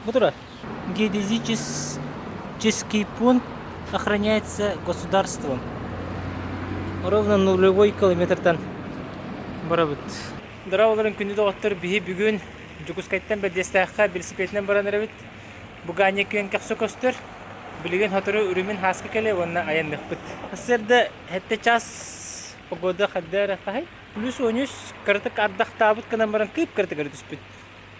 Бу турар. Геодезический пункт охраняется государством. Ровно нулевой километртан барабыт. Дорооболорун күндү доҕоттор, биһи бүгүн Дьокуускайтан Бэрдиэстээххэ велосипединэн баран эрэбит. Бу Ганя күөн көхсө көстөр. Билигин сотору үрүмүн хааска кэлэ уонна айанныахпыт. Сарсыарда сэттэ час погода хадда эрэ хаһай? Плюс 13 кыратык ардахтаабыт гынан баран кыып-кыратык эрэ түспүт.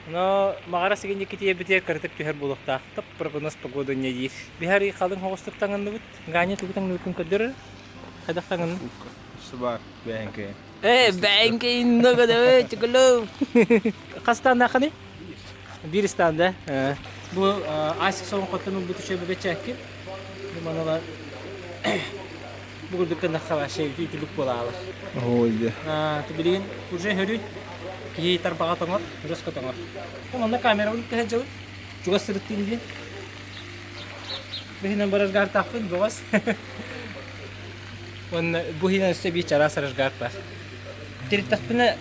Но маҕара сигинньикки тиийэрбитигэр кыратык түһэр буолуохтаах. Топ прогноз погода не диир. Биһи халыҥ соҕустук таҥынныбыт. Ганя тугу таҥныбыккын көрдөр эрэ. Хайдах таҥынныҥ? Субар бэйэҥкэйин. Э, бэйэҥкэйин ногода чукулу. Хас стандааххыный? Биир станда. Бу Асик солоҥхоттон ылбыт үчүгэй бэчээккин. Бу манала бу курдук гыннахха вообще үтүлүк буолаалар. Ой, да. Билигин уже хөрүн киһи тарбаҕа тоҥор, жестко тоҥор. Манна камерабын илтэ сылдьабын. Чугас сырыттын диэн. Бу иһинэн бараргаартаахпын бөҕөс. Уонна бу иһинэн өссө биир чараас рожгард бар. Тириттэхпинэ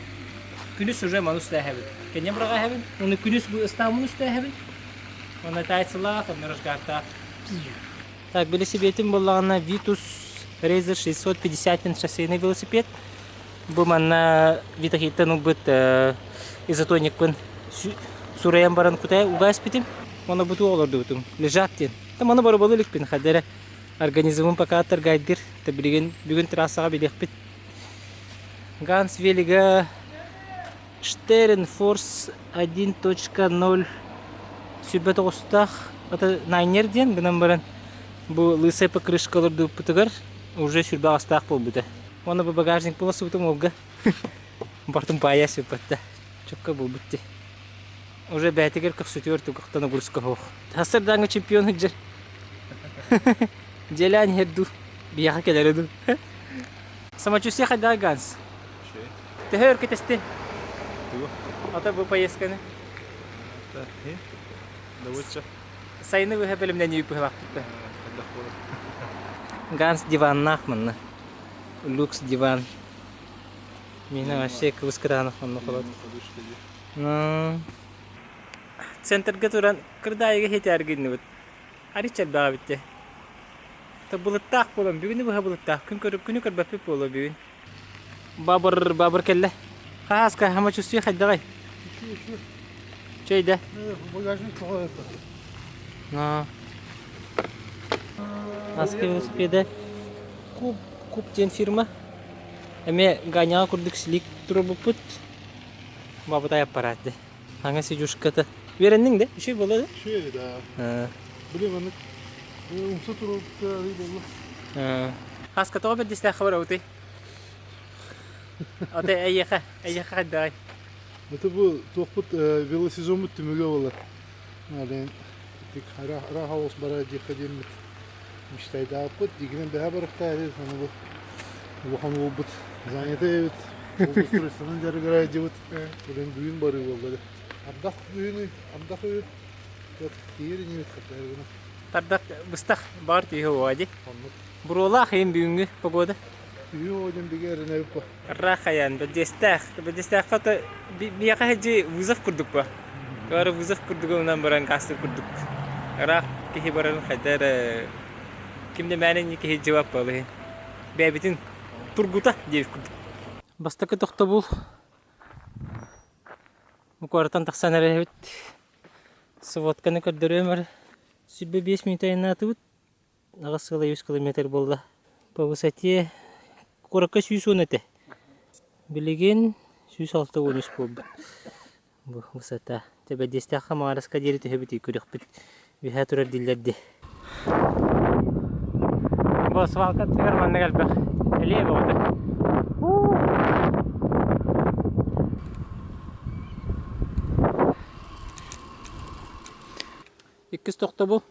күнүс уже маны устааһабын. Кэнньэ быраҕааһабын. Уонна күнүс бу ыстааммын устааһабын. Уонна таайсылаах, уонна рожгардтаах. Так, велосипедим буоллаҕына Vitus Razor 650 шоссейный велосипед. Бу манна Витахиттан ылбыт изотоникпын суурайан баран кутая уга испитим. Уонна бу туох олордубутум? Лежак диэн. Там аны бороболу иликпин, хадда эрэ организмым пока торгайдыр. Билигин бүгүн трассаҕа билиэхпит. Ганс велига Штерн Форс 1.0 29-таах это Найнер диэн гынан баран бу лысая покрышка олордубуппутугар уже сүрбэ аҕыстаах буолбута. Уонна бу багажник була субутум уолга бартым паайа сүппэтте. Чокка буолбут дии. Уже бээтигэр көхсүтүгэр тугахтан нагрузка суох. Сарсыардааҥҥы чемпион сылдьар. Дьиэлээн иһэр дуу, биһиэхэ кэлэрэ дуу. Самочувствие хайдаҕый Ганс? Төһө өр кэтэстин? Тугу? Ата бу поездканы. Добучча. Сайыны быһа бэлэмнэнии быһалаахпыт Ганс диваннаах манна. Люкс диван. Миэнэ вообще кыбыс кытаанах онно холот. Центрга туран кырдаайыга хитээргиннибит. Арыч элбэҕэ эбит Былыттаах буолан, бүгүнү быһа былыттаах. Күн көрүп, күнү көрбөппүт буолуо бүгүн. Бабыр, бабыр кэллэ. Хааска, самочувствие хайдаҕай? Чэй да? Багажник тоҕо это. Аска велосипеда Куб, Куб диэн фирма. Эмиэ Ганяҕа курдук слик туруорбуппут. Бабытай аппарат де. Хаҥа сидюшката. Үөрэнниҥ да? Үчүгэй буолла да? Үчүгэй да. Блин, маннык умса туруорбута арый буолла. Хаска тоҕо бэрдистээххэ барабытый? Ата эйиэхэ, эйиэхэ хайдаҕай? Это бу туохпут велосезоммут түмүгэ буолар. Ален ыраах олус бара диэххэ диэммит мечтайдаабыппыт. Дигинэн бэһэ барыхтаа аны бу улахан уолбут занятый эбит. Благоустройствонан дьарыгырай дьыбыт. Блин, бүгүн барыы буолла. Ардах бүгүн, ардах үһү. Тиийэр инибит хаттар Тардах быстах баар тииһэ уоа дии. Оннук. Буруолаах иһин бүгүҥҥү погода. Үһү оҕо бигэ эрэнэбит бу. Ыраах хайаан Бэрдиэстээх. Бэрдиэстээххэ то миэхэ дьи вызов курдук ба. Бары вызов курдугунан баран гаастыр курдук. Ыраах киһи барарын хайда эрэ ким да мээнэ киһи жыбап буолуһун. Бэйэбитин тургута диэбит курдук. Бастакы тохтобул куораттан тахсан эрэбит. Сводканы көрдөрүөм эрэ. 25 мүнүүтэ айаннаатыбыт. Аҕыс сыла үс километр буолла. По высоте куоракка 110 этэ. Билигин 163 буолбут. Бу высота. Тэбэдиэстээххэ Маҕараска диэри түһэбит көрүөхпүт. Үөһээ турар дииллэр дии. Бу свалка аттыгар маннык элбэх элиэ бөҕөтө. Иккис тохтобул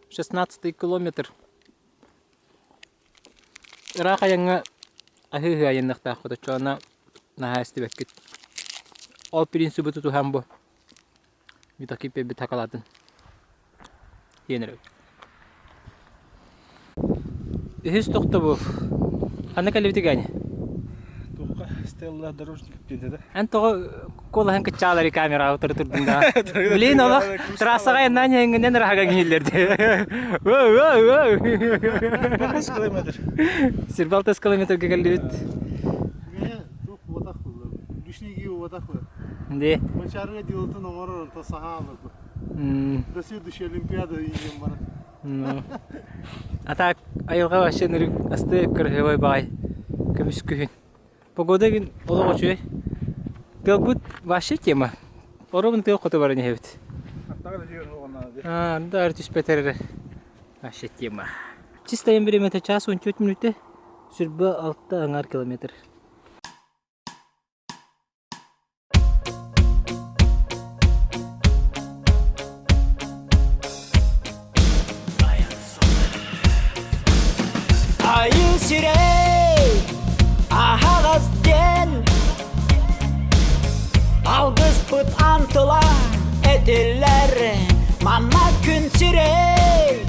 16 километр. Ыраах айаҥҥа аһыы-аһыы айанныахтаахпыт оччоҕуна наһаа истибэккит. Ол принцибы тутуһан бу Витакип биэрбит хакалаатын сиэн эрэбит. Үһүс тохтобул. Ханна кэллибитий Ганя? Туохха? Стелла дорожник диэн да. Эн тоҕо куолаһын кыччаалары камераҕа утары турдуҥ да? Блин, олох трассаҕа айаннаан иһэҥҥинэн ыраһага киһиллэрди. Балыс километр. Сирбалтас километрга кэллибит. Туох буотах буолла. Лишний буотах буолла. Ди. Мочарга дилытын оҥорор онто саһаалар. До следующей Олимпиады ием баран. Ну. А так айылҕа вообще нырык асты кырыһыбай баҕай көмүс күһүн. Погода күн олох үчүгэй. Тыалбыт вообще тема. Оробун тыал хоту баран иһэбит. Аа, да түспэтэр эрэ. Вообще тема. Чисто бириэмэтэ час 14 мүнүүтэ, 26 аҥаар километр. Айыы сирэй аһаҕас диэн Алгыспыт антыла этиллэр Манна күн сирэй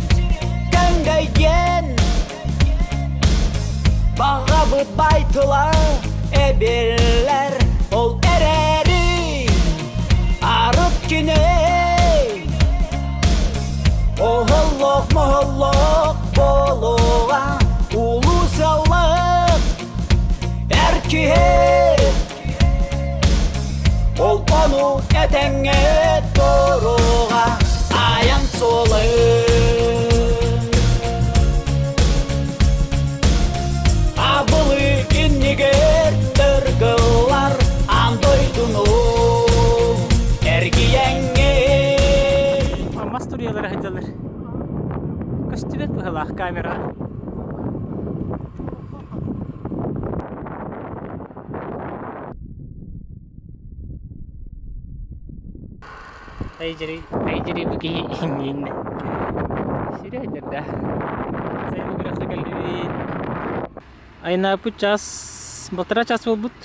көҥдөй диэн Баҕабыт байтыла эбиллэр Ол эрээри арыт кини Оһоллоох моһоллоох буолуоҕа Улуу сыаллаах эр киһи Ол ону этэҥҥэ туруоҕа Айан суолун Абылы иннигэр тыргыллар аан дойдуну эргийэҥҥин Мас туруйалара сылдьаллар. Көстүбэт быһыылаах камера. Айдьырый, айдьырый бу киһи иҥииннэ. Сири айдырда. Сайын күрэххэ кэллибит. Айнааппыт час, полтора час буолбут.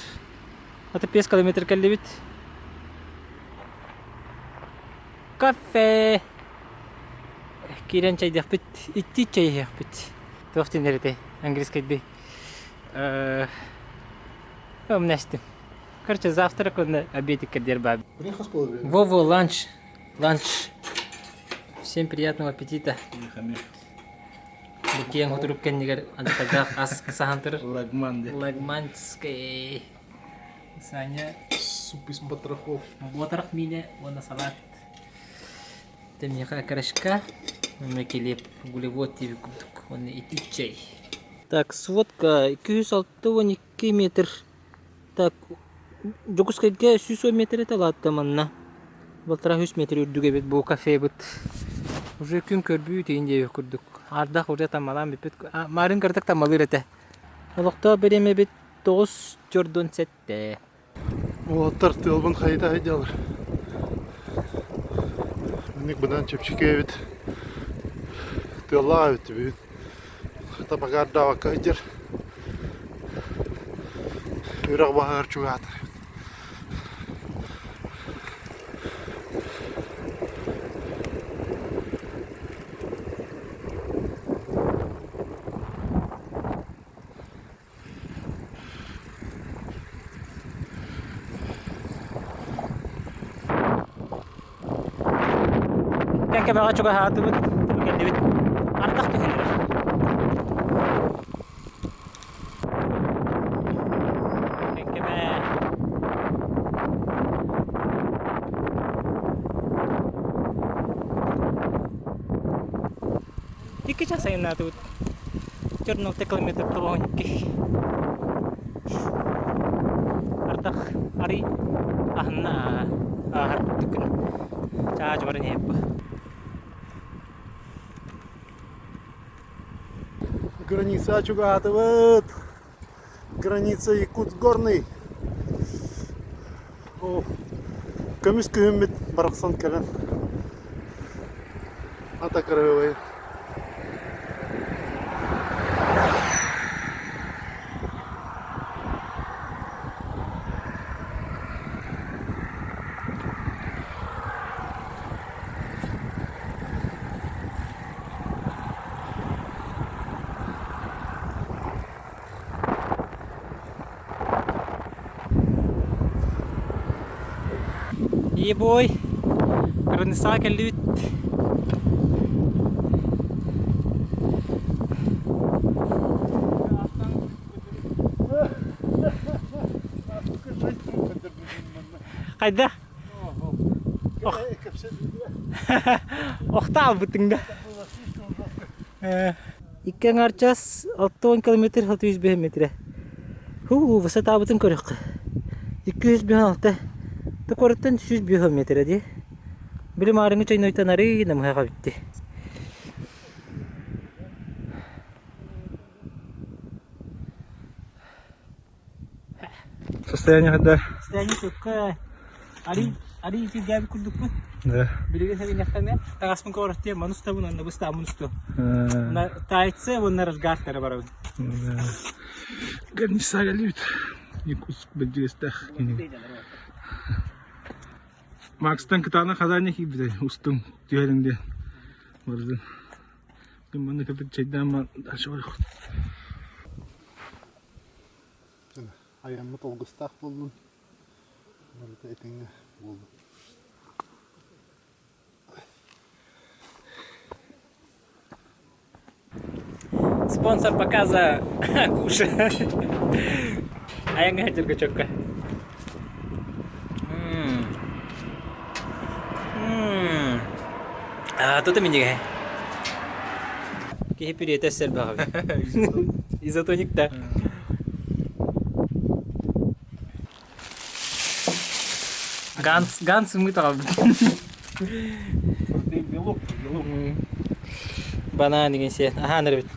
Аты 5 километр кэллибит. Кафе! Киирэн чайдыахпыт, итти чай иһиэхпит. Туох диэн этэй английскайдыы? Умнастым. Короче, завтрак уонна обедикка диэр баар. Во-во, ланч. Ланч. Всем приятного аппетита. Бу киэҥ утурук кэннигэр антыгах ас саһан турар. Лагман де. Лагманский. Саня. Суп из потрохов. Буотарах миинэ уонна салат. Тэмиэхэ окрошка, уонна килиэп, углевод диэбит курдук, уонна итии чэй. Так, сводка 262 метр. Так, Дьокуускайга 110 метр этэ лаатта манна. Балтараа үс метр үрдүк эбит бу кафебыт. Уже күн көрбүү тиин диэбит курдук. Ардах уже таммалаан бүппүт. Марын кыратык таммалыыр этэ. Олохтоох бириэмэбит 9:47. Уолаттар тыалбын хайыта сылдьаллар. Инник быдан чэпчэки эбит. Тыаллаах эбит бүгүн. Хата багаардаабакка сылдьар. Үрэх баһыгар чугаһаатар эбит. Кэккэбэҕэ чугаһаатыбыт, кэллибит. Ардах түһэн эрэр. Кэккэбэ. Икки час айаннаатыбыт. 46 километр 92. Ардах арый аһынна ааһар курдук гына. Чааж баран иһэппэ. Граница чугаһаатыбыт. Граница Якутск-Горный. О, көмүс күһүммүт барахсан кэлэн ата кырыыбай. Ебой, кырыныссаҕа кэллибит. Хайда? Охта албытыҥ да. Икки аҥаар час 60 километр 605 метрэ. Хуу, высотабытын көрөххө. 256. Токоруттан 105 метрэ дии. Били маарыҥы чойнойтон арыы намыһаҕа бүтти. Состояние когда? Состояние чөккө. Арый арый итиргээбит курдукпун. Да. Билигин сэриннэхтэнэ таҥаспын көҕүрүттүө маны устабын уонна быстааммын устуом. Уонна тайцы уонна рашгардтары барабын. Граница кэлбит. Якутск бэлдьигэстээх кини. Макстан кытаанах хазаанньа киирбитэ устуҥ түһэриҥ диэн барытын. Манна кэлбит чэйдээн дальше барыахпыт. Айаммыт алгыстаах буоллун, барыта этэҥҥэ буоллун. Спонсор показа Куша. Айаҥҥа сылдьарга чөккө. А, тут минигэ. Киһи пюрета сэрбэҕэ. Изотоник да. Ганс, Ганс ымыт аҕалбыт. Белок, белок. Банан деген сиэн. Аһаан эрэбит.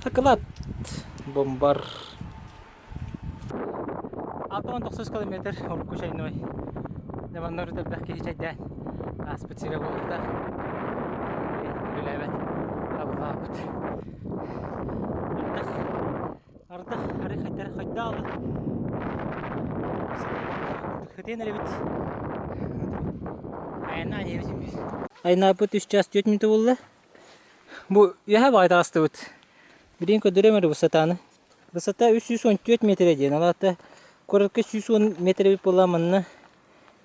Шоколад. Бомбар. 69 километр урукку чайной. Дьэ манна элбэх киһи чэйдээн ааспыт сирэ буолбута. Үлэлээбэт абылаабыт. Ардах, ардах арай хайдара хайдаалы. Хытыан эрэбит. Айаннаан иһэбит имбит. Айнааппыт үс час түөрт мүнүүтэ буолла. Бу үөһэ баҕайы таҕыстыбыт. Билигин көрдөрүөм эрэ высотаны. Высота 314 метрэ диэн, ол аата куоракка 110 метр эбит буолла манна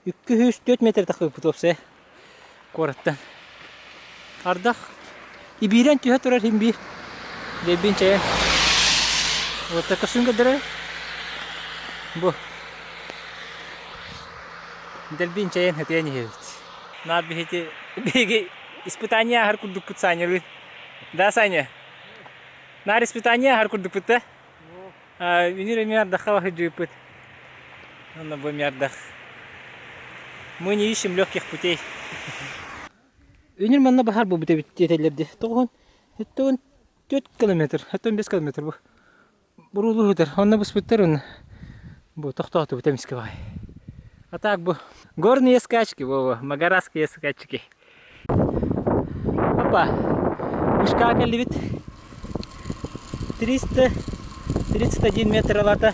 204 метр тахсыбыппыт уопсайа куораттан. Ардах ибиирэн түһэ турар иһин биир дэйбин чэйэн вот көрсүн көрдөрөр бу дэлбин чэйэн хытыйан иһэбит. Наар биһити биһиги испытание ааһар курдукпут Санялыын. Да, Саня? Наар испытание аһар курдукпут да? Үнүр эмиэ ардахха баһыдьыыппыт. Онно бу эмиэ ардах. Мы не ищем легких путей. Үнүр манна баһаар буолбут эбит диэтэллэр дии. Тоҕуһун 4 километр, 5 километр бу. Буруулуу сытар. Онно буспуттар онно. Бу тохтоотубут эмискэ баҕай. А так бу горные скачки, во магараские скачки. Опа! Мышка кэллибит. 331 метр алата.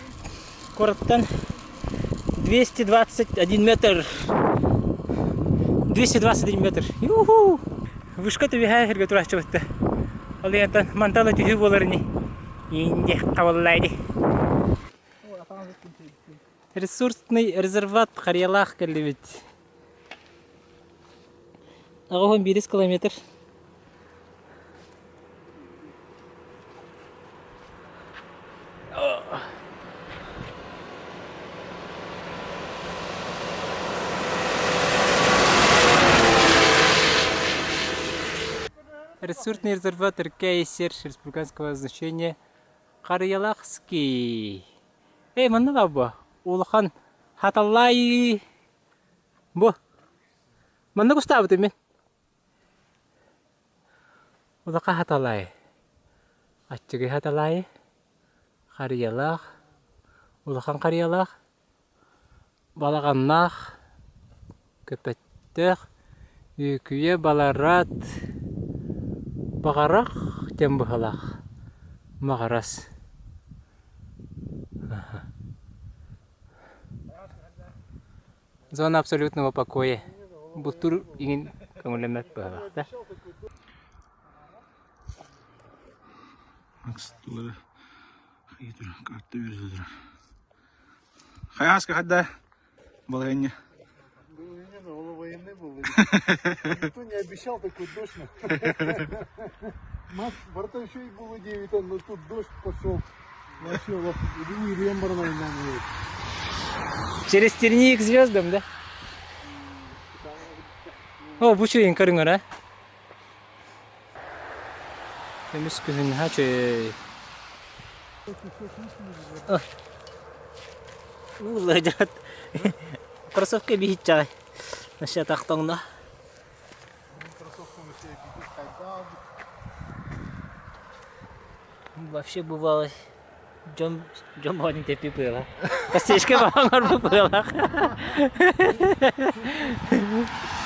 Куораттан 221 метр. 221 метр. Юху! Вышка түбэһэ сиргэ турааччыбытта. Ол иһэн мантала түһүү буолар ини. Инде хабыллайды. Ресурсный резерват Харьялаах кэллибит. 81 километр. Ресурсный резерват РК сир республиканского значения Харьялахский. Эй, манна да бу. Улахан хаталлай бу. Манна кустаабытым мин. Улахан хаталай. Аччыгый хаталай. Харыйалаах. Улахан харыйалаах. Балаҕаннаах. Көпөттөөх. Үөкүйэ баларат. Баҕарах диэн быһалаах. Маҕарас. Зона абсолютного покоя. Бултуур иҥин көҥүллэммэт быһалаах да. Хайааска хадда балайынньа. был. Никто не обещал такой дождь. Макс, барыта еще и было 9, но тут дождь пошел. Вообще, вот, Через тернии к звездам, да? О, бу үчүгэйин көрүҥэр, а? Көмүс күһүн наһаа үчүгэй. Уулла дьат. Кроссовка биһиччэҕэй. Наша тахтоҥно. Вообще бывало дьон дьон бөҕөнү тэппи быала. Костечка баҕар быалах.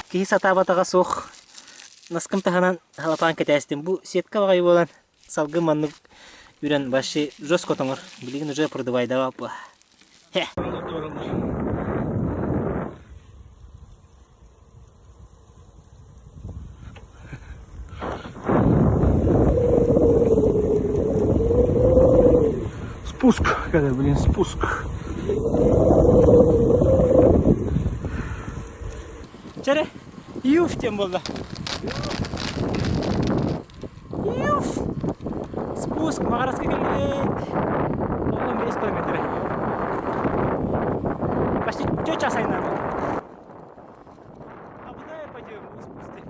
Киһи сатаабатаҕа суох. Наскым таһынан халапаан кэтээстим. Бу сетка баҕайы буолан салгын маннык үрэн вообще жестко тоҥор. Билигин уже продувайдава бу. Хе. Спуск, когда, блин, спуск. Чere, юф тем буолла. Юф! Спуск Маҕараска кэллибит. 15 километр. Почти 4 час айнадым. А куда я пойдем? Спусти.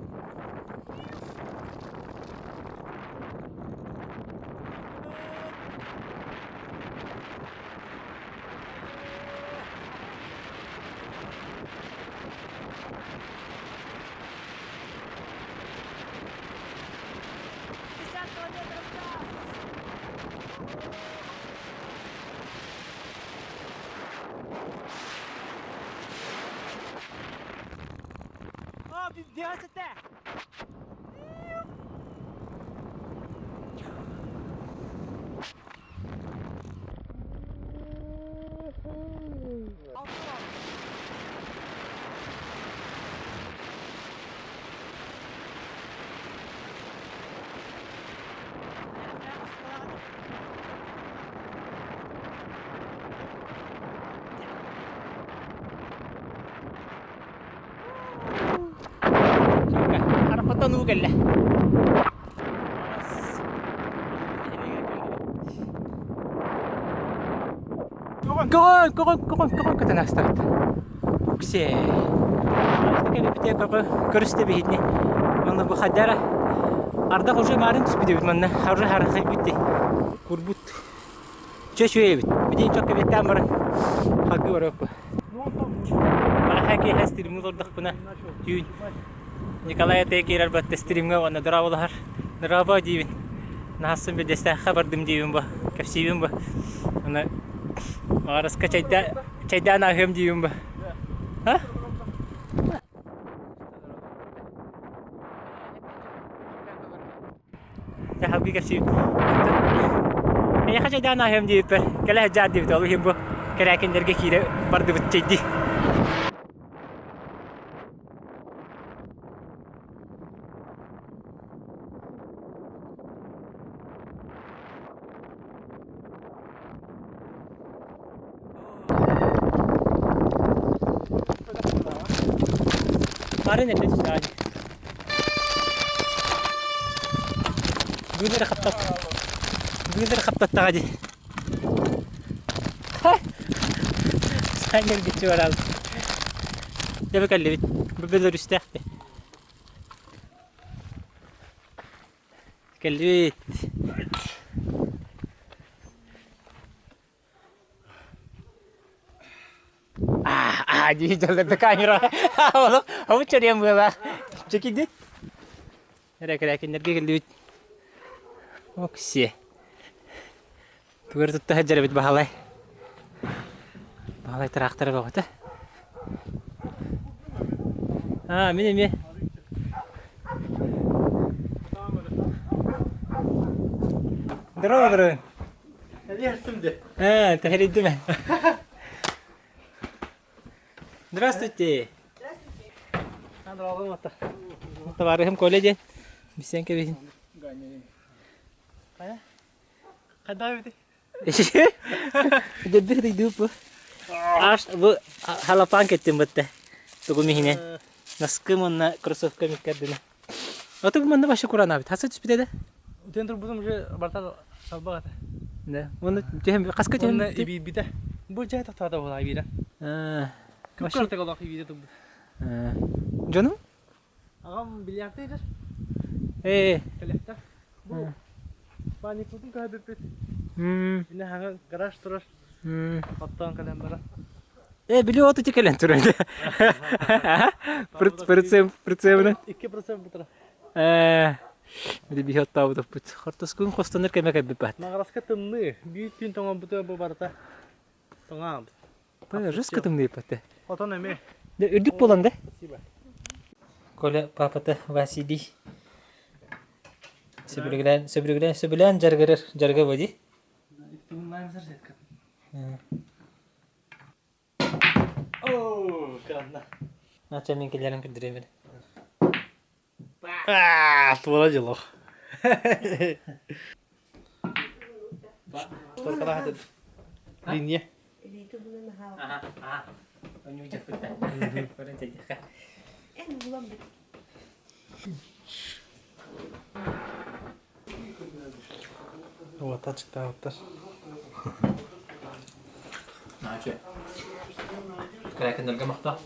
Харахпаттан уу кэллэ. Көҕөн, көҕөн, көҕөн, көҕөн көтөн астабыт. Үксэ. Кэлбите көрүстэ биһитини. Манна бу хаддара ардах уже маарын түспүт манна уже харахай бүтти. Курбут. Чөчү эбит. Бидин чок кебеттен баран хагы барыппы. Мараха киэһэ стримҥэ олордохпуна түүн Николай атыа киирэр батта стримҥэ уонна дорооболоһор. Дорообо диибин. Наһассым биирдэстээххэ бардым диибин бу. Кэпсиибин бу. Аны Маҕараска чэйдэ чэйдээн ааһыам диибин бу. А? Салгыы кэпсиибит. Эйиэхэ чэйдээн ааһыам диэбиппэр, кэлэ сылдьаар диэбит, ол иһин бу кэрээкиннэргэ киирэ бардыбыт чэйдии. Бары нэрдэ түстэҕэ дии. Быылары хаптат. Быылары хаптаттаҕа дии. Саня гиччи барал. Дьэ кэллибит. Бу Беларусьтаах Кэллибит. Аа, дии дьалларда камера. Ол чөрүөн буолар. Чекидит. Эрэ кэрээкиннэргэ кэллибит. Окси. Тугар тутта сылдьар эбит Баһылай. Баһылай тыраахтара бөҕөтө. Аа, мин эмиэ. Здорово, здорово. Аа, тэһэрийдим. Здравствуйте. Табаарыһым Коля диэн. Бисен кэбиһин. Хайдах эбитий? Дөббү дойдуу бу. Аш бу халапаан кеттим бытта. Тугум иһинэн. Наскым уонна кроссовка миккэрдинэ. Аты бу манна вообще куранаабыт. Хаса түспүтэ да? Утуйан турбутум уже барта салбах этэ. Да. Уонна түһэн хаска түһэн Уонна ибиирбитэ. Бу дьэ тохтоото буолаа ибиирэ. Күп олох ибиирэ турбут. Дьонум? Аҕам бильярдыы иһэр. Ээ. Кэлиэхтэ. Бу паникпытын көһөрбүппүт. Инне хаҥа гараж турар. Оттоон кэлэн баран. Э, били от ити кэлэн турар. Прицеп, прицебынан. 2% бутара. Э, били биһи оттообутуппут. Хортоскун хостонор кэмэ кэлбит баат. Маҕараска тымныы. Биир түүн тоҥорбута бу барыта тоҥообут. Жестко тымныйпат. Отон эмиэ. Да үрдүк буолан да. Спасибо. Коля папата Василий сөбүлээн сөбүлээн сөбүлээн дьарыгырар дьарыга води. Оо, канна. Нача мен келерин күндүрөмүн. Аа, туора дьолох. Торкалаах Линия. Аха, аха. Онньуу дьаппытта. Көрөн тэдиэхэ. Уота чыктаабыттар. Наачы. Кракеннерге махта.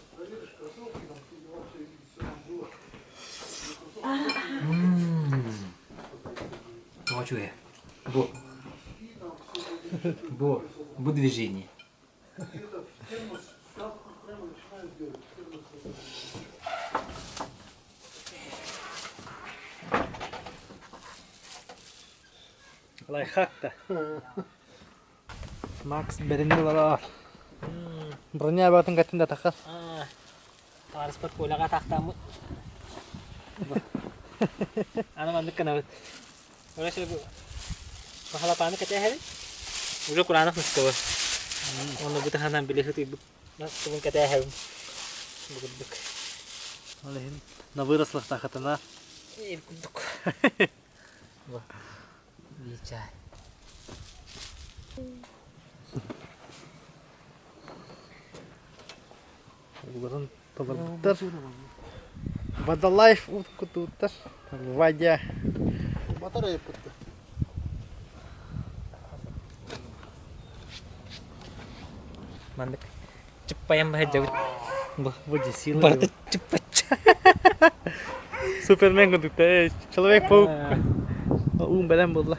Тоҕо Бу. Бу. Бу движение. Лайфхак да. Макс бэринни олорор. Броня баатын каттын да тахар. Таарыспат Коляҕа атаахтааммыт. Аны маннык гынабыт. Короче, бу халапааны кэтээһэбит. Уже кураанах мускабы. Уонна бу таһынан били сытыйбыт наскыбын кэтээһэбин. Бу курдук. Ол иһин на вырослахтаахытына. Ир курдук. Бу. Чай. Уларын толорбуттар. Водолайф кутууттар. Вадя. Батарея пытты. Маннык чыппайан баһыдьабыт. Бу Води силы. барыта чыппачча. Супермен курдук Человек-паук. Уум бэлэм буолла.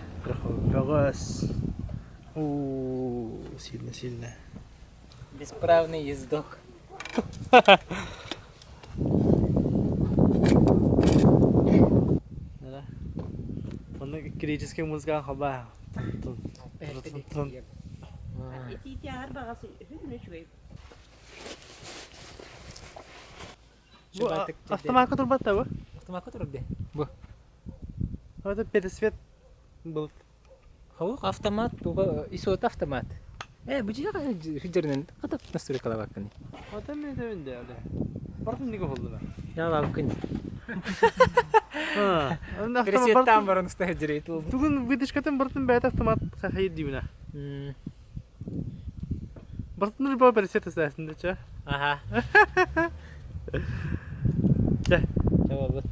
Бөҕөс. Уу, сильно, сильно. Бесправный ездок. Да. Онно греческий музыка хаба. Бу автоматка турбатта бу? Автоматка турбе. Бу. Это пересвет был. Хаук автомат туга исот автомат. Э, бу жига хиджернен катап настройкалабаккын. Ата мен де де але. Бартын неге болду ба? Я лавкын. А, Пересветтан баран уста хиджерейт ол. Бүгін выдышкатын бартын бәйт автомат хахайыр деймін. Бартын любой пересвет эсәсінде ча. Ага. Чэ. Чэ бу.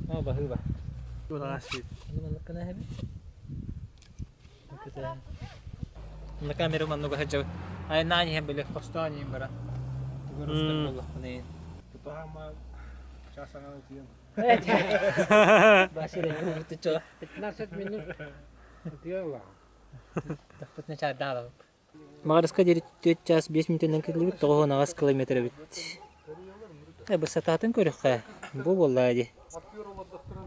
О, бахыба. Уна свет. На камеру маннуга хаджа. Ай нани хем биле хостани бара. Тугурустар боллахны. Тутаама час аңа утуйан. Башыра юртучо. 15 минут. Утуйалла. Тахпытна чардалап. Маҕараска диэри 4 час 5 мүнүүтэнэн кэллибит, 98 километр эбит. Э, бу сатаатын көрүөххэ. Бу буоллаа дии.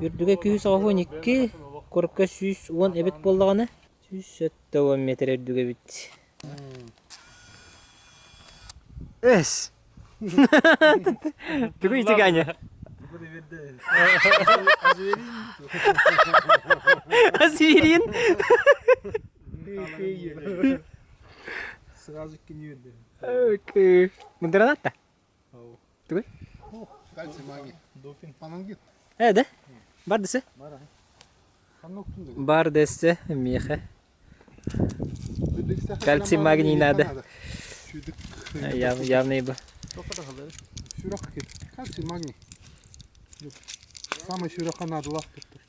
Үрдүгэ 292, курукка 110 эбит буоллаҕына, 170 метр үрдүгэ эбит. Эс! Тугу итиганя? Азверин! Сразу кинюды. Окей. Мындыранатта? Тугуй? Кальций, магний. Допинг. Панангит. Э, да? Бар десе? Ханноктун Бар десе, меха. Кальций, магний надо. Шүйдік. Явный бы. Шүрак кет. Кальций, магний. Самый сүрэххэ наадалаах туттар.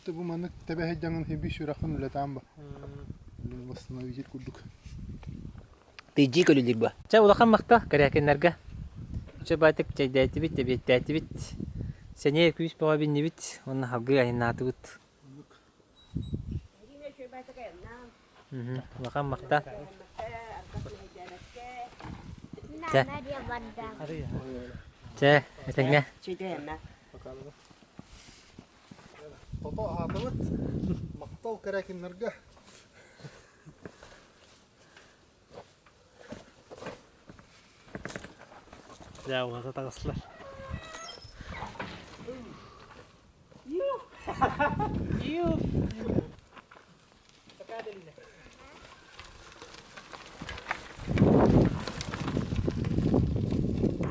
Бу маннык тэбэһэйдэҥин хиби сүрэххин үлэтаан ба. Восстановитель курдук. Тыйдьыы көлүлүр ба. Чэ улахан махта кэрээкиннэргэ. Чэ баатык чэйдээтибит, эбиэттээтибит. Сэниэ күүс бөҕө биннибит уонна салгыы айаннаатыбыт. Улахан махта. Чэ. Чэ, этэҥҥэ. Тото аһаатыбыт. Махтал Корякиннарга. Дьэ, уһата таҕыстылар.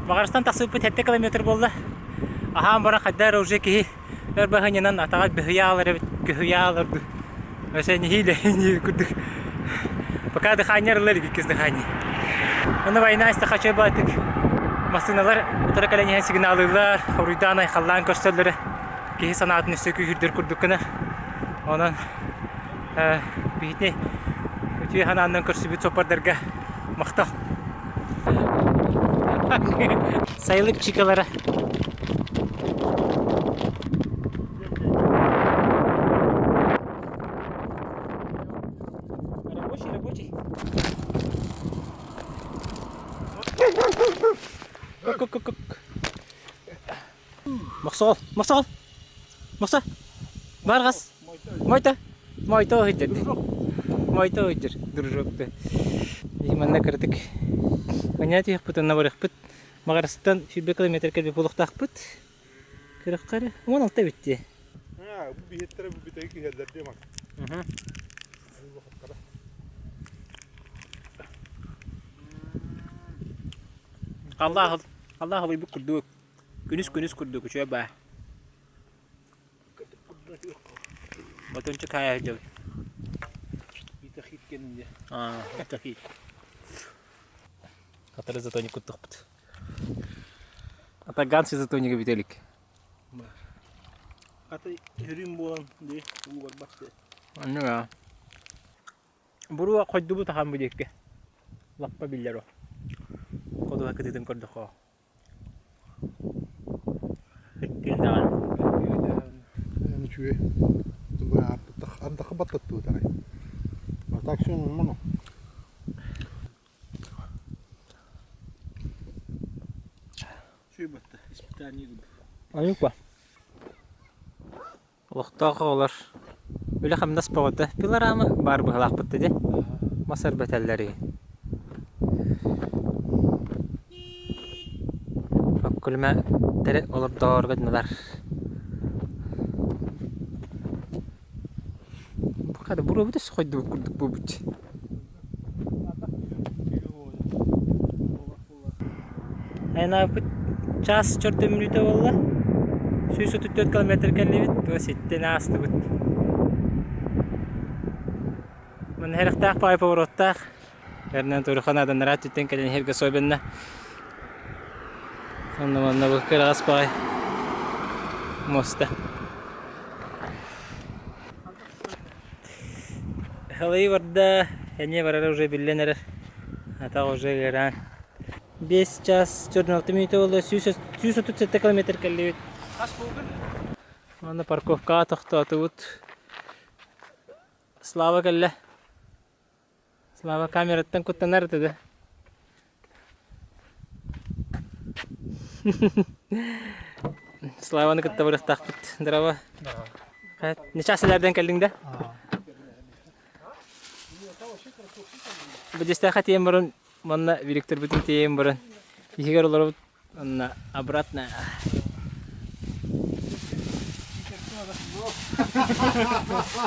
Маҕарастан тахсыбыппыт 7 километр буолла. Аһаан баран хайда эрэ уже киһи өр баһынньанан атаҕар бөһүйэ аалар эбит, көһүйэ аалар дуу. Вообще нэһиилэ курдук. Пока дыхание ылла илик иккис дыхание. Ону война истэхачай баатык массыыналар утары кэлэн иһэн сигналыыллар, хоруйдаан айхаллаан көрсөллөрө киһи санаатын өссө күүһүрдэр курдук гынар. Онон биһитини үтүө санааннан көрсүбүт суоппардарга махтал. Сайылык чикалара. Рабочий, рабочий. Кук-кук-кук. Мохсоҕол, мохсоҕол, мохсо, барҕас, мойта, мойта ыһыдьыр, мойта ыһыдьыр, дружок ты. Манна кыратык манньа түһүөхпүт онно барыахпыт. Маҕарастан 120 километр кэлбит буолуохтаахпыт. Кырахха эрэ 16 эбит дии. Бу биһиттэрэ бу бүтэги киһэллэр дии мак. Аллах Аллах абыйбыт курдук Күнүс-күнүс курдук үчүгэй баа. Ботунчу хаайа сылдьабын. Итахит кэннэ. Аа, итахит. Хатары затоник куттухпут. Атаганцы затонига бүтэ илик. Аты өрүм буолан дии уу барбат дии. Анныга. Буруа хойдубут ахан бу диэкки. Лаппа биллэр о. Ходуһа кытыытын көрдөххө. Иккиэн даҕаны. Эн үчүгэй. Ардахы баттаттыбыт аҕай. А так все нормально. Үчүгэй батта. Испытание курдук. Айыкпа. Олохтоох оҕолор үлэ-хамнас бөҕөтө пилорама баар быһыылаахпыт дии мас эрбэтэллэрий Өккүлүмэ олордоорго гыннылар Хата буруобут өссө хойдубут курдук буолбут Айанаабыппыт чаас чөрдө мүнүүтэ буолла. 134 километр кэллибит, туга ситтэн аастыбыт. Манна хэрэхтээх паай повороттаах. Эрнэн Турухан аданнара түттэн кэлэн иһэргэ особенно. Онно манна бу кыраҕас паай муоста. Халайы барда, эмиэ барара уже биллэн эрэр. Атах уже ыараан. 5 час 46 мүнүүтэ буолла, 137 километр кэллибит. Хас буолгун? Уонна парковкаҕа тохтоотубут. Слава кэллэ. Слава камераттан куттанар этэ да. Славаны кытта барыахтаахпыт. Здорово. Неча сэлээрдэн кэллиҥ да? Бадьыстаахха тиийэн баран манна Викторбытын тиэйэн баран иһигэр олоробут онно обратно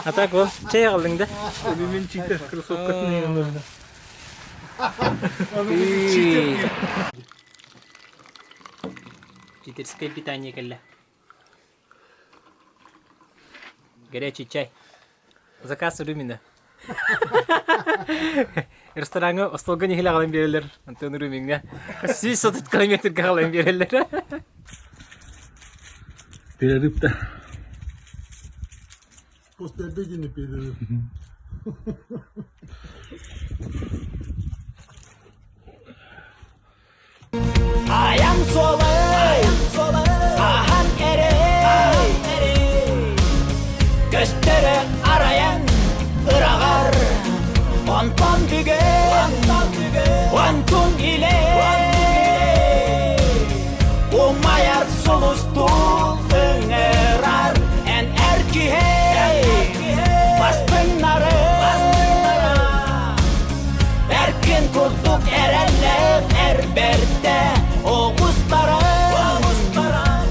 А так ол чэй аҕаллыҥ да? Мин читер кроссовкатын иһэн Читерское питание кэллэ. Горячий чай. Заказ Рюмина. Рестораҥҥа остуолга нэһиилэ аҕалан биэрэллэр, Антон Румиҥҥа. 130 километрга аҕалан биэрэллэр. Перерыв да. Послеобеденный перерыв. Айан суолай, аһан эрэй, Көстөрө арайан ыраҕар, Онтон бүгүн, онтун илэ, Умайар сулустуу ыҥырар, Эн эр киһи, бастыҥнары, Эркин курдук эрэллээх эр бэрдэ оҕустара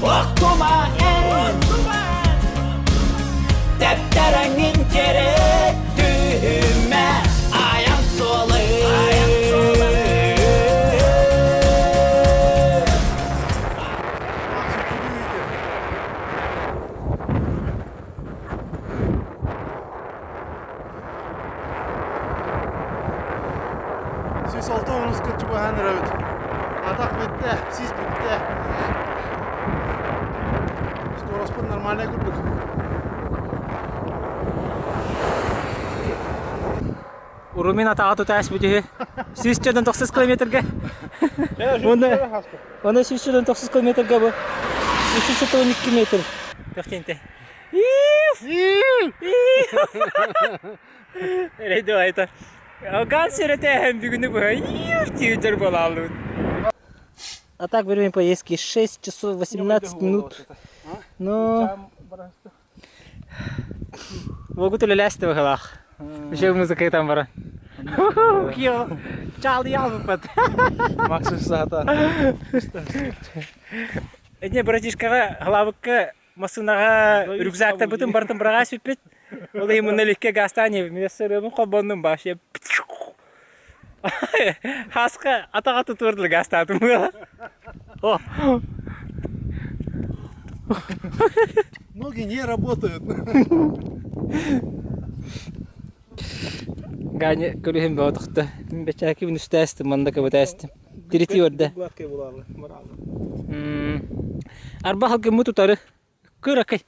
Охтума эн Тэптэрэҥин тиэрэ түһүмэ Айан суолы 106 онуска чугаһаан эрэбит. Атах бүттэ, сис бүттэ. Скороспут нормальный курдук. Урумин атаҕа тута ааспыт үһү. 190 километрга. Уонна уонна 190 километрга бу 312 метр. Төхтенте. Эрэй айта. Ган сирэтээһэн бүгүнү быһа тиһдер буолааллыбыт. А так время поездки 6 часов 18 минут. Ну, Могут үлэлээсти быһылаах. Еще музыка там бара. Чал ялбыппат. Максим саата. Эне братишкаҕа халаабыкка массыынаҕа рюкзактарбытын барытын быраҕаа сүппүт. Ол иһин мунна иликкэ газтаан иһэбин. Сырыабын холбоннум вообще. Хаска атаҕа тутуурдул газтаатым. Ноги не работают. Ганя көрүһүн бөҕө тохто. Бэчээки үстээстим, манна кыбытаастым. Тирити өрдө. Гладкая буолаалы, моралы. Арба халгыммыт утары кыракый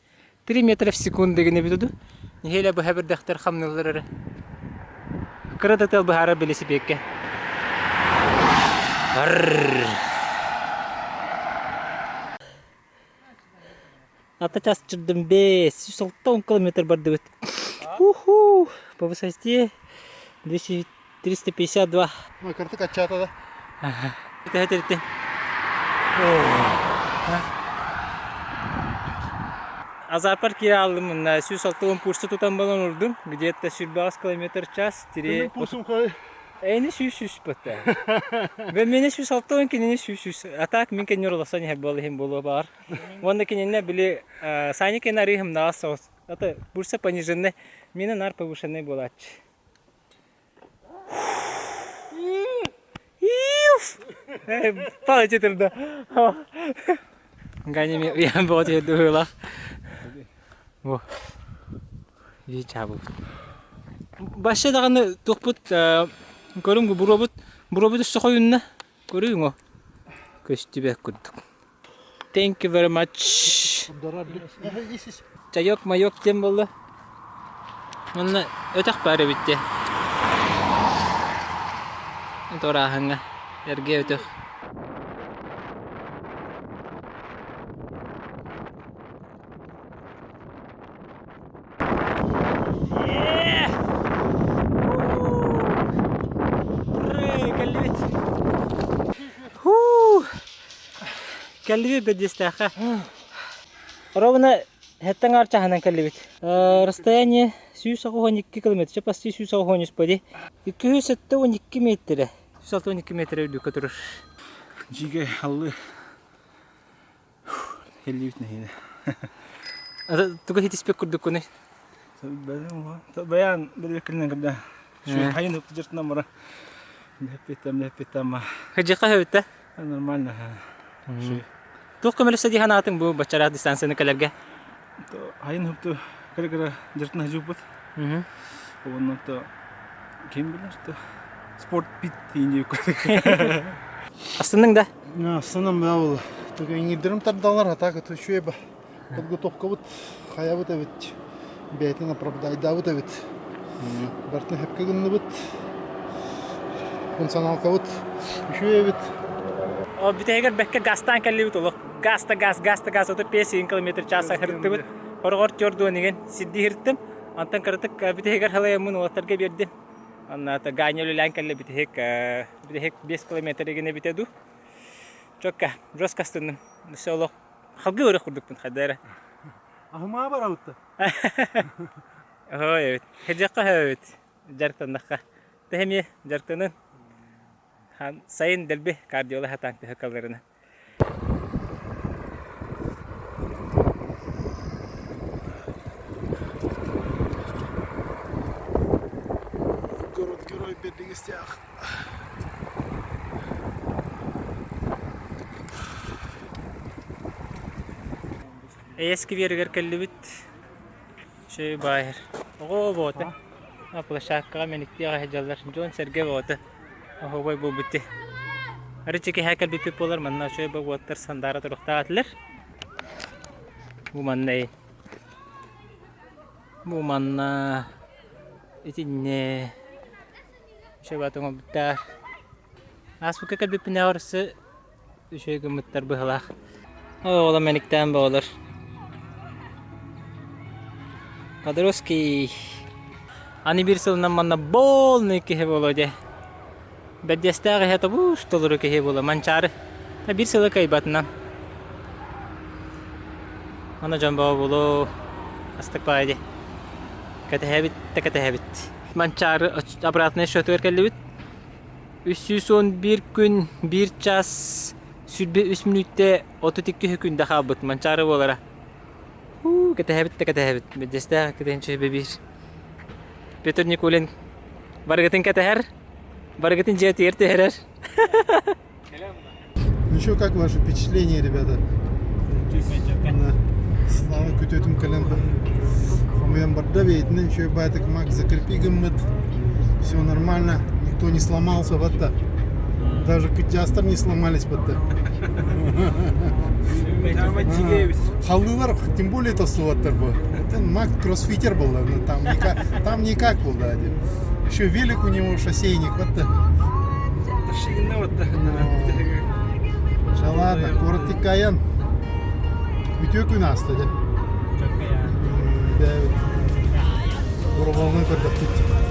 3 метра в секунду гына бүтүдү. Нэһиэлэ быһа бирдэхтэр хамнылар эрэ. Кыра да тыал быһаарар велосипедке. Ата час чырдым 560 километр бардыбыт. Уху! По высоте 200 352. Ой, кыртык аччаата да. Төһө тиритти? Азарпар киирэ аллым мына 160 пурса тутан балан урдум. Где-то 120 километр в час. Тире... Пурсум хой. Эйни 100 бата. Бе мени 160 кинини 100. А так мин кеннер олосон иһэр буол иһин буолуо баар. Уонна кининне били Саня кен арыыһым наас соҕус. Ата бурса пониженный, мина нар повышенный буолааччы. Палычы турда. Ганя уйан боҕо түһэрдэ быһыылаах. Бу. Чаабыт. Башы даҕаны туохпут көрүҥ буруобут буруобут өссө хойунна. Көрүҥ о. Көстүбэт курдук. Thank you very much. Чайок-майок диэн буолла. Манна өтөх баар эбит дии. Туорааһыҥҥа эргэ өтөх. Кэллибит. Кэллибит бэрдиэстээххэ. Ровно хэттэн аар чаһынан кэллибит. Расстояние 192 километр, почти 193 поди. 272 метрэ. 162 метрэ үрдүккэ турар. Дьигэ аллы Хеллибит нэһиилэ. Туга хитиспек курдуккуный? Баян билбеккинен когда хайын жыртынан бара лэппиттам Хыдьыха хөбүттэ? Нормально. Туох көмөлөсө дии санаатыҥ бу баччараах дистанцияны кэлэргэ? Хайын хупту кыра-кыра жыртына жуппут. Онно то ким билэр то. Спорт пит диэн Астынныҥ да? Астынам да ол. Только иҥирдэрим тардалар, а так это үчүгэй ба. Подготовкабыт хайабыт эбит. Бэйэтин оправдайдаабыт эбит. Бартын хэпкэ гынныбыт. Функционалкабыт үчүгэй эбит. О, бүтэһигэр бэккэ газтаан кэллибит олох. Газ да газ, газ да газ, ото 5 километр час хырыттыбыт. Хороҕор түөрдуон игин сирдии хырыттым. Онтон кыратык бүтэһигэр халайаммын уолаттарга биэрдим. Онно Ганя үлэлээн кэллэ бүтэһик бүтэһик 5 километр игин эбитэ дуу. Чокка, жестко астынным. Все олох халгыы өрөх курдукпун хайда эрэ. Аһымаа барабытта. Ой эбит. Хедьэххэ эбит. Дьарыктаннахха. Тэһэмиэ дьарыктанын. Сайын дэлби кардиола хатаан төһө калларына. Город герой Бердигистях. Эйэ скверигэр кэллибит. Үчүгэй баайар. Оҕо буота. Площадкаҕа мэниктиэҕэ сылдьаллар. Дьон-сэргэ буота. Оһуобай буолбут дии. Арычы киһи кэлбиппит буолар манна үчүгэй богуоттар сандаара туруктаах этилэр. Бу манна Бу манна итиннэ үчүгэй баҕайытык оҥорбуттар. Ааспыкка кэлбиппинээҕэр өссө үчүгэй гыммыттар быһыылаах. Оҕолор мэниктээн бөҕөлөр. Подростки аны биир сылынан манна полный киһи буолуо дии. Бэрдиэстээх иһэ тобус толору киһи буолуо Манчаары. Биир сылы кыайбатынан. Аны дьон бөҕө буолуо. Астык баҕайы дии. Кэтэһэбит да кэтэһэбит. Манчаары обратный счетугар кэллибит. 311 күн 1 час 23 мүнүүттэ 32 сөкүүндэ хаалбыт Манчаары буолара. Уу, кэтэһэбит да кэтэһэбит. Бэдьэстээх кэтэһинчи биир. Петр Никулин барыгытын кэтэһэр, барыгытын дьиэтигэр түһэрэр. Ну что, как ваше впечатление, ребята? Да. Слава күтөтүм кэлэн хомуйан барда бэйэтинэн үчүгэй баайтык мак закрепи гыммыт. Все нормально, никто не сломался батта. Даже кыдьаастар не сломались батта. Халлыылар тем более тостубаттар бу. Это мак кроссфитер был, но там никак, там никак был, да, один. Еще велик у него шоссейник, вот да. Ладно, куораттыккайан үтүө күн ааста дьэ. Бэйэбит Боробоҥҥо көрдөхпүт.